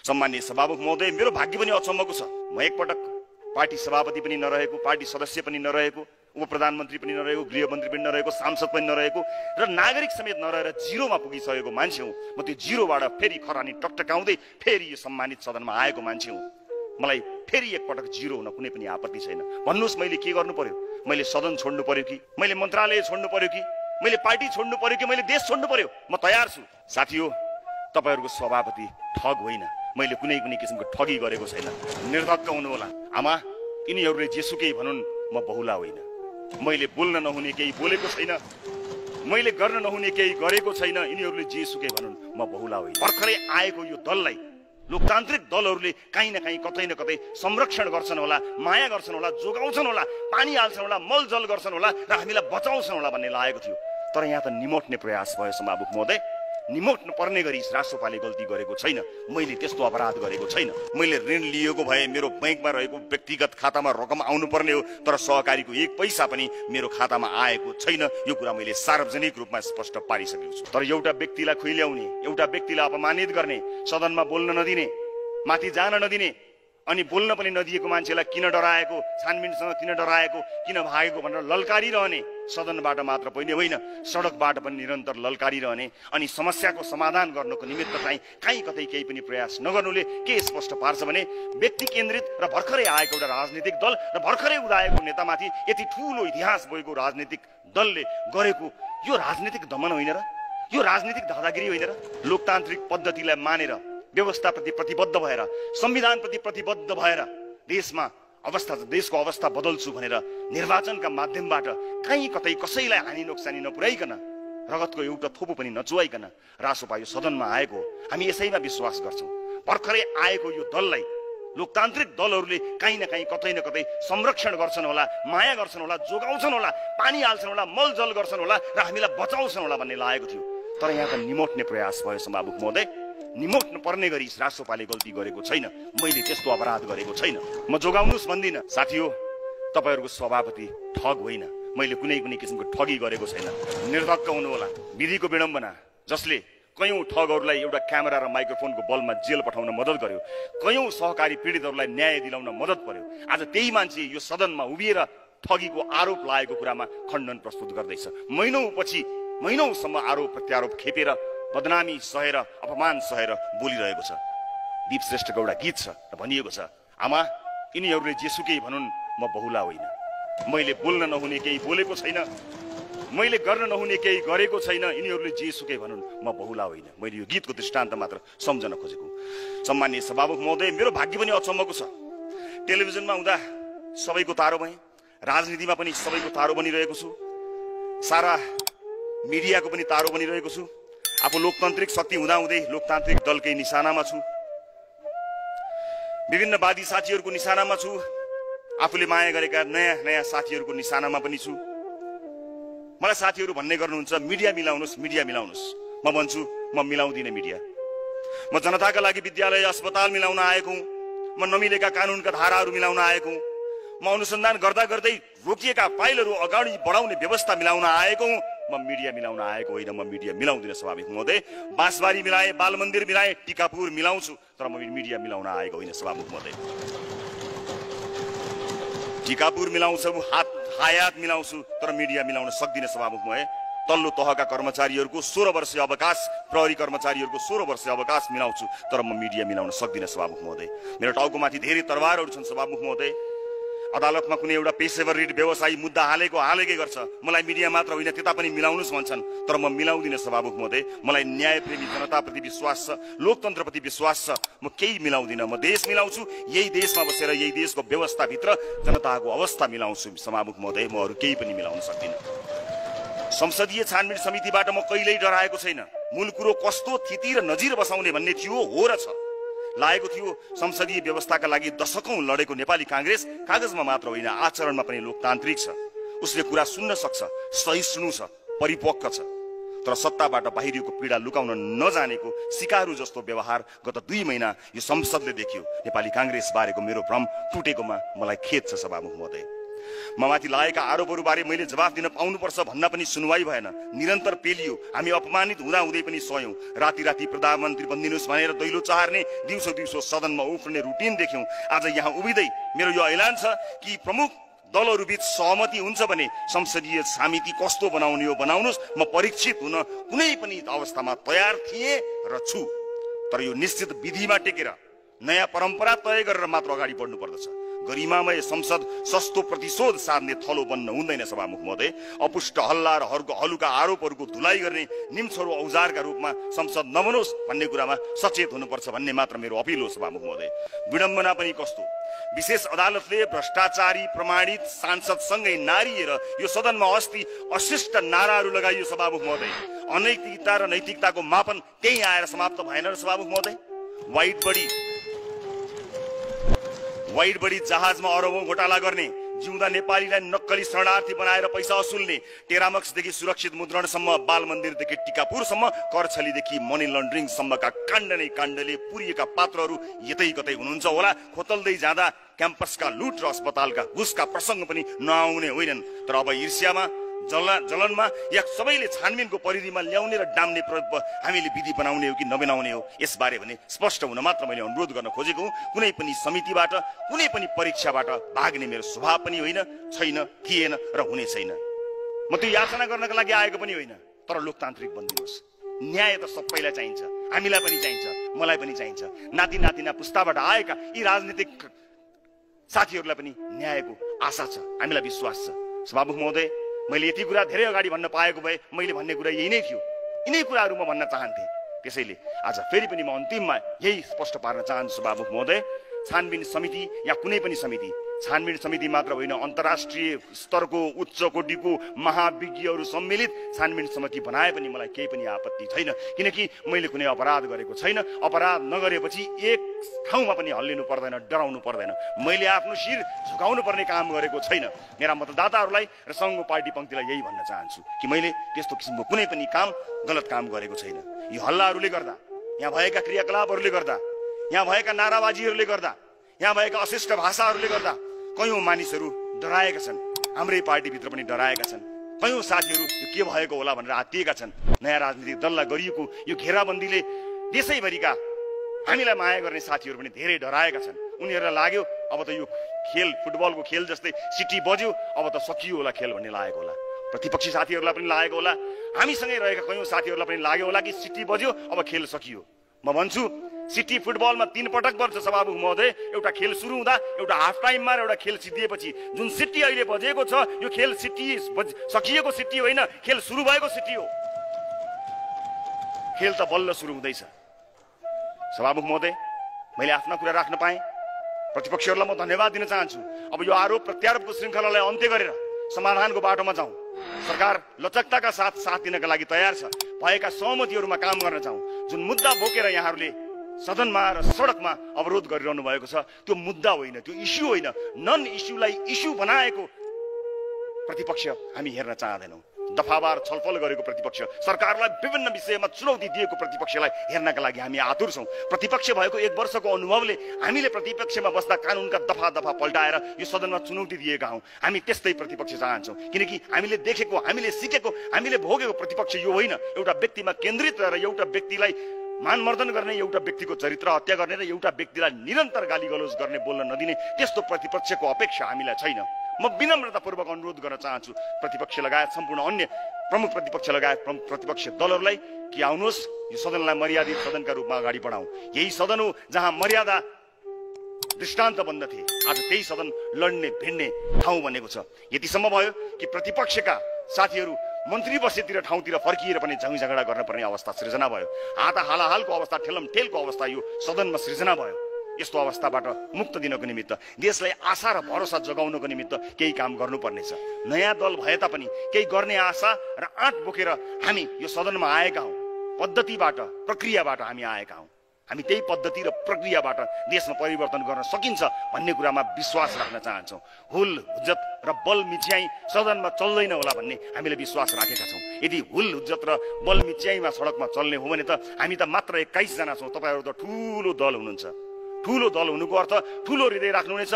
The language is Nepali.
सम्माननीय सभामुख महोदय, मेरो भाग्य पनि अचम्मको छ। म एकपटक पार्टी सभापति पनि नरहेको, पार्टी सदस्य पनि नरहेको, उप प्रधानमन्त्री पनि नरहेको, गृहमन्त्री पनि नरहेको, सांसद पनि नरहेको र नागरिक समेत नरहेर जिरोमा पुगिसकेको मान्छे हुँ। म त्यो जिरोबाट फेरि खरानी टकटकाउँदै फेरि यो सम्मानित सदनमा आएको मान्छे हुँ। मलाई फेरि एकपटक जिरो हुन कुनै पनि आपत्ति छैन। भन्नुहोस् मैले के गर्नु पर्यो? मैले सदन छोड्नु पर्यो कि, मैले मन्त्रालय छोड्नु पर्यो कि, मैले पार्टी छोड्नु पर्यो कि, मैले देश छोड्नु पर्यो? म तयार छु। साथी हो, तपाईहरूको सभापति ठग होइन। मैले कुनै पनि किसिमको ठगी गरेको छैन। निर्धक्क हुनु होला। आमा, यिनीहरूले जेसुकै भनुन्, म बहुला होइन। मैले बोल्न नहुने केही बोलेको छैन, मैले गर्न नहुने केही गरेको छैन। यिनीहरूले जेसुकै भनुन्, म बहुला होइन। भर्खरै आएको यो दललाई लोकतान्त्रिक दलहरूले काहीँ न काहीँ कतै न कतै संरक्षण गर्छन् होला, माया गर्छन् होला, जोगाउँछन् होला, पानी हाल्छन् होला, मलजल गर्छन् होला र हामीलाई बचाउँछन् होला भन्ने लागेको थियो। तर यहाँ त निमोट्ने प्रयास भयो सभामुख महोदय। निमोट्नु पर्ने गरी राष्ट्रपाले गल्ती गरेको छैन। मैले त्यस्तो अपराध गरेको छैन। मैले ऋण लिएको भए मेरो बैंकमा रहेको व्यक्तिगत खातामा रकम आउनु पर्ने हो, तर सहकारीको एक पैसा पनि मेरो खातामा आएको छैन। यो कुरा मैले सार्वजनिक रूपमा स्पष्ट पारिसकेको छु। तर एउटा व्यक्तिलाई खुइल्याउने, एउटा व्यक्तिलाई अपमानित गर्ने, सदनमा बोल्न नदिने, माथि जान नदिने, अनि बोल्न पनि नदिएको मान्छेलाई किन डराएको, छानबिनसँग किन डराएको, किन भागेको भनेर ललकारिरहने, सदनबाट मात्र पनि होइन सडकबाट पनि निरन्तर ललकारिरहने, अनि समस्याको समाधान गर्नको निमित्त चाहिँ कहीँ कतै केही पनि प्रयास नगर्नुले के स्पष्ट पार्छ भने व्यक्ति केन्द्रित र भर्खरै आएको एउटा राजनीतिक दल र भर्खरै उदाएको नेतामाथि यति ठुलो इतिहास बोकेको राजनीतिक दलले गरेको यो राजनीतिक दमन होइन र? यो राजनीतिक दादागिरी होइन र? लोकतान्त्रिक पद्धतिलाई मानेर, व्यवस्थाप्रति प्रतिबद्ध भएर, संविधानप्रति प्रतिबद्ध भएर देशको अवस्था बदल्छु भनेर निर्वाचनका माध्यमबाट कहीँ कतै कसैलाई हानि नोक्सानी नपुर्याइकन, रगतको एउटा थोपो पनि नचुवाइकन रासोपा यो सदनमा आएको, हामी यसैमा विश्वास गर्छौँ। भर्खरै आएको यो दललाई लोकतान्त्रिक दलहरूले काहीँ न काहीँ कतै न कतै संरक्षण गर्छन् होला, माया गर्छन् होला, जोगाउँछन् होला, पानी हाल्छन् होला, मलजल गर्छन् होला र हामीलाई बचाउँछन् होला भन्ने लागेको थियो। तर यहाँ त निमोट्ने प्रयास भयो सभामुख महोदय। निमोट्नु पर्ने गरी राष्ट्रपाले गल्ती गरेको छैन। मैले त्यस्तो अपराध गरेको छैन। म जोगाउनुस् भन्दिनँ। साथी हो, तपाईहरूको सभापति ठग होइन। मैले कुनै पनि किसिमको ठगी गरेको छैन। निर्धक्क हुनु होला। विधिको विडम्बना जसले कयौं ठगहरूलाई एउटा क्यामेरा र माइक्रोफोनको बलमा जेल पठाउन मद्दत गर्यो, कयौं सहकारी पीडितहरूलाई न्याय दिलाउन मद्दत पर्यो, आज त्यही मान्छे यो सदनमा उभिएर ठगीको आरोप लागेको कुरामा खण्डन प्रस्तुत गर्दैछ। महिनौसम्म आरोप प्रत्यारोप खेपेर, बदनामी सहेर, अपमान सहेर बोलिरहेको छ। दीप श्रेष्ठको एउटा गीत छ र भनिएको छ, आमा, यिनीहरूले जेसुकै भनुन्, म बहुला होइन। मैले बोल्न नहुने केही बोलेको छैन, मैले गर्न नहुने केही गरेको छैन। यिनीहरूले जेसुकै भनुन्, म बहुला होइन। मैले यो गीतको दृष्टान्त मात्र सम्झन खोजेको। सम्माननीय सभामुख महोदय, मेरो भाग्य पनि अचम्मको छ। टेलिभिजनमा हुँदा सबैको तारो भएँ, राजनीतिमा पनि सबैको तारो बनिरहेको छु, सारा मिडियाको पनि तारो बनिरहेको छु। आफू लोकतान्त्रिक शक्ति हुँदाहुँदै लोकतान्त्रिक दलकै निशानामा छु, विभिन्न वादी साथीहरूको निशानामा छु, आफूले माया गरेका नयाँ नयाँ साथीहरूको निशानामा पनि छु। मलाई साथीहरू भन्ने गर्नुहुन्छ, मिडिया मिलाउनुहोस्, मिडिया मिलाउनुहोस्। म भन्छु, म मिलाउँदिनँ मिडिया। म जनताका लागि विद्यालय अस्पताल मिलाउन आएको हुँ। म नमिलेका कानुनका धाराहरू मिलाउन आएको हुँ। म अनुसन्धान गर्दा गर्दै रोकिएका फाइलहरू अगाडि बढाउने व्यवस्था मिलाउन आएको हुँ। म मिडिया मिलाउन आएको होइन। म मिडिया मिलाउँदिनँ सभामुख महोदय। बाँसबारी मिलाएँ, बाल मन्दिर मिलाएँ, टिकापुर मिलाउँछु, तर म मिडिया मिलाउन आएको होइन सभामुख महोदय। टिकापुर मिलाउँछु, हायात मिलाउँछु, तर मिडिया मिलाउन सक्दिनँ सभामुख महोदय। तल्लो तहका कर्मचारीहरूको 16 वर्षीय अवकाश, प्रहरी कर्मचारीहरूको 16 वर्षीय अवकाश मिलाउँछु, तर म मिडिया मिलाउन सक्दिनँ सभामुख महोदय। मेरो टाउको माथि धेरै तरवारहरू छन् सभामुख महोदय। अदालतमा कुनै एउटा पेशेवर ऋण व्यवसायी मुद्दा हालेकै गर्छ, मलाई मिडिया मात्र होइन त्यता पनि मिलाउनुस् भन्छन्, तर म मिलाउँदिनँ सभामुख महोदय। मलाई न्यायप्रेमी जनताप्रति विश्वास छ, लोकतन्त्रप्रति विश्वास छ। म केही मिलाउँदिनँ। म देश मिलाउँछु, यही देशमा बसेर यही देशको व्यवस्थाभित्र जनताको अवस्था मिलाउँछु सभामुख महोदय। म अरू केही पनि मिलाउन सक्दिनँ। संसदीय छानबिन समितिबाट म कहिल्यै डराएको छैन। मूल कुरो कस्तो थिति र नजिर बसाउने भन्ने थियो, हो र छ। लागेको थियो संसदीय व्यवस्थाका लागि दशकौं लडेको नेपाली कांग्रेस कागजमा मात्र होइन आचरणमा पनि लोकतान्त्रिक छ। उसले कुरा सुन्न सक्छ, सहिष्णु छ, परिपक्व छ। तर सत्ताबाट बाहिरिएको पीडा लुकाउन नजानेको सिकारु जस्तो व्यवहार गत 2 महिना यो संसदले देख्यो। नेपाली कांग्रेस बारेको मेरो भ्रम टुटेकोमा मलाई खेद छ सभामुख महोदय। ममाथि लागेका आरोपहरूबारे मैले जवाफ दिन पाउनुपर्छ भन्न पनि सुनवाई भएन। निरन्तर पेलियो। हामी अपमानित हुँदा हुँदै पनि सयौं। राति राति प्रधानमन्त्री बनिदिनुहोस् भनेर दैलो चार्ने, दिउँसो दिउँसो सदनमा उफ्रने रुटिन देख्यौं। आज यहाँ उभिँदै मेरो यो ऐलान छ कि प्रमुख दलहरू बीच सहमति हुन्छ भने संसदीय समिति कस्तो बनाउने हो बनाउनुस्। म परीक्षित हुन कुनै पनि अवस्थामा तयार थिएँ र छु। तर यो निश्चित विधिमा टेकेर नयाँ परम्परा तय गरेर मात्र अगाडि बढ्नु पर्दछ। गरिमामय संसद सस्तो प्रतिशोध सार्ने थलो बन्न हुँदैन। सभामुख महोदय, अपुष्ट हल्ला र हलुका आरोपहरूको धुलाई गर्ने निम्छरो औजारका रूपमा संसद नबनोस् भन्ने कुरामा सचेत हुनुपर्छ भन्ने मात्र मेरो अपिल हो। सभामुख महोदय, विडम्बना पनि कस्तो, विशेष अदालतले भ्रष्टाचारी प्रमाणित सांसदसँगै नारिएर यो सदनमा अस्ति अशिष्ट नाराहरू लगाइयो। सभामुख महोदय, अनैतिकता र नैतिकताको मापन त्यही आएर समाप्त भएन र सभामुख महोदय। वाइट बडी जहाजमा अरबौं घोटाला गर्ने, जिउँदा नेपालीलाई नक्कली शरणार्थी बनाएर पैसा असुल्ने, टेरामक्सदेखि सुरक्षित मुद्रणसम्म, बाल मन्दिरदेखि टिकापुरसम्म, करछलीदेखि मनी लन्ड्रिङसम्मका काण्डले पुरिएका पात्रहरू यतै कतै हुनुहुन्छ होला। खोतल्दै जाँदा क्याम्पसका लुट र अस्पतालका घुसका प्रसङ्ग पनि नआउने होइनन्। तर अब ईर्ष्यामा जलनमा या सबैले छानबिनको परिधिमा ल्याउने र डाम्ने हामीले विधि बनाउने हो कि नबनाउने हो, यसबारे भने स्पष्ट हुन मात्र मैले अनुरोध गर्न खोजेको हुँ। कुनै पनि समितिबाट, कुनै पनि परीक्षाबाट भाग्ने मेरो स्वभाव पनि होइन, छैन, थिएन र हुने छैन। म त्यो याचना गर्नका लागि आएको पनि होइन। तर लोकतान्त्रिक बनिदिनुहोस्। न्याय त सबैलाई चाहिन्छ, हामीलाई पनि चाहिन्छ, मलाई पनि चाहिन्छ। नाति नातिना पुस्ताबाट आएका यी राजनीतिक साथीहरूलाई पनि न्यायको आशा छ, हामीलाई विश्वास छ। सभामुख महोदय, मैले यति कुरा धेरै अगाडि भन्न पाएको भए मैले भन्ने कुरा यही नै थियो। यिनै कुराहरू म भन्न चाहन्थे। त्यसैले आज फेरि पनि म अन्तिममा यही स्पष्ट पार्न चाहन्छु। सभामुख महोदय, छानबिन समिति या कुनै पनि समिति, छानबिन समिति मात्र होइन, अन्तर्राष्ट्रिय स्तरको उच्च कोटिको महाविज्ञहरू सम्मिलित छानबिन समिति बनाए पनि मलाई केही पनि आपत्ति छैन। किनकि मैले कुनै अपराध गरेको छैन। अपराध नगरेपछि एक ठाउँमा पनि हल्लिनु पर्दैन, डराउनु पर्दैन। मैले आफ्नो शिर झुकाउनु पर्ने काम गरेको छैन। मेरा मतदाताहरूलाई र सङ्घको पार्टी पङ्क्तिलाई यही भन्न चाहन्छु कि मैले त्यस्तो किसिमको कुनै पनि गलत काम गरेको छैन। यो हल्लाहरूले गर्दा, यहाँ भएका क्रियाकलापहरूले गर्दा, यहाँ भएका नाराबाजीहरूले गर्दा, यहाँ भएका अशिष्ट भाषाहरूले गर्दा कयौं मानिसहरू डराएका छन्। हाम्रै पार्टीभित्र पनि डराएका छन्। कयौं साथीहरू यो के भएको होला भनेर आत्तिएका छन्। नयाँ राजनीतिक दललाई गरिएको यो घेराबन्दीले देशैभरिका हामीलाई माया गर्ने साथीहरू पनि धेरै डराएका छन्। उनीहरूलाई लाग्यो अब त यो खेल फुटबलको खेल जस्तै सिटी बज्यो, अब त सकियो होला खेल भन्ने लागेको होला। प्रतिपक्षी साथीहरूलाई पनि लागेको होला, हामीसँगै रहेका कयौं साथीहरूलाई पनि लाग्यो होला कि सिटी बज्यो, अब खेल सकियो। म भन्छु, सिटी फुटबलमा 3 पटक बज्छ। सभामुख महोदय, एउटा खेल सुरु हुँदा, एउटा हाफ टाइममा र एउटा खेल सिद्धिएपछि जुन सिटी अहिले बजेको छ, यो खेल सिटी सकिएको सिटी होइन, खेल सुरु भएको सिटी हो। खेल त बल्ल सुरु हुँदैछ। सभामुख महोदय, मैले आफ्ना कुरा राख्न पाएँ। प्रतिपक्षीहरूलाई म धन्यवाद दिन चाहन्छु। अब यो आरोप प्रत्यारोपको श्रृङ्खलालाई अन्त्य गरेर समाधानको बाटोमा जाउँ। सरकार लचकताका साथ दिनका लागि तयार छ। भएका सहमतिहरूमा काम गर्न जाउँ। जुन मुद्दा बोकेर यहाँहरूले सदनमा र सडकमा अवरोध गरिरहनु भएको छ, त्यो मुद्दा होइन, त्यो इस्यु होइन। नन इस्युलाई इस्यु बनाएको प्रतिपक्ष हामी हेर्न चाहँदैनौँ। दफावार छलफल गरेको प्रतिपक्ष, सरकारलाई विभिन्न विषयमा चुनौती दिएको प्रतिपक्षलाई हेर्नका लागि हामी आतुर छौँ। प्रतिपक्ष भएको 1 वर्षको अनुभवले हामीले प्रतिपक्षमा बस्दा कानुनका दफा पल्टाएर यो सदनमा चुनौती दिएका हौँ। हामी त्यस्तै प्रतिपक्ष चाहन्छौँ। किनकि हामीले देखेको, हामीले सिकेको, हामीले भोगेको प्रतिपक्ष यो होइन, एउटा व्यक्तिमा केन्द्रित रहेर एउटा व्यक्तिलाई मानमर्दन गर्ने, एउटा व्यक्तिको चरित्र हत्या गर्ने र एउटा व्यक्तिलाई निरन्तर गालीगलोज गर्ने, बोल्न नदिने त्यस्तो प्रतिपक्षको अपेक्षा हामीलाई छैन। म विनम्रतापूर्वक अनुरोध गर्न चाहन्छु प्रतिपक्ष लगायत सम्पूर्ण अन्य प्रमुख प्रतिपक्ष लगायत प्रतिपक्ष दलहरूलाई कि आउनुहोस्, यो सदनलाई मर्यादित सदनका रूपमा अगाडि बढाउँ। यही सदन हो जहाँ मर्यादा दृष्टान्त बन्दथे। आज त्यही सदन लड्ने भिड्ने ठाउँ बनेको छ। यतिसम्म भयो कि प्रतिपक्षका साथीहरू मन्त्री बसेतिर ठाउँतिर फर्किएर पनि झगडा गर्न पर्ने अवस्था सृजना भयो। हालाहालको अवस्था, ठेलमठेलको अवस्था यो सदनमा सृजना भयो। यस्तो अवस्थाबाट मुक्त दिनको निमित्त, देशलाई आशा र भरोसा जगाउनको निमित्त केही काम गर्नुपर्नेछ। नयाँ दल भए तापनि केही गर्ने आशा र आँट बोकेर हामी यो सदनमा आएका हौँ। पद्धतिबाट, प्रक्रियाबाट हामी आएका हौँ। हामी त्यही पद्धति र प्रक्रियाबाट देशमा परिवर्तन गर्न सकिन्छ भन्ने कुरामा विश्वास राख्न चाहन्छौँ। हुल हुज्जत र बल मिच्याई सदनमा चल्दैन होला भन्ने हामीले विश्वास राखेका छौँ। यदि हुल हुज्जत र बल मिच्याईमा सडकमा चल्ने हो भने त हामी त मात्र 21 जना छौँ। तपाईँहरू त ठुलो दल हुनुहुन्छ। ठुलो दल हुनुको अर्थ ठुलो हृदय राख्नुहुनेछ,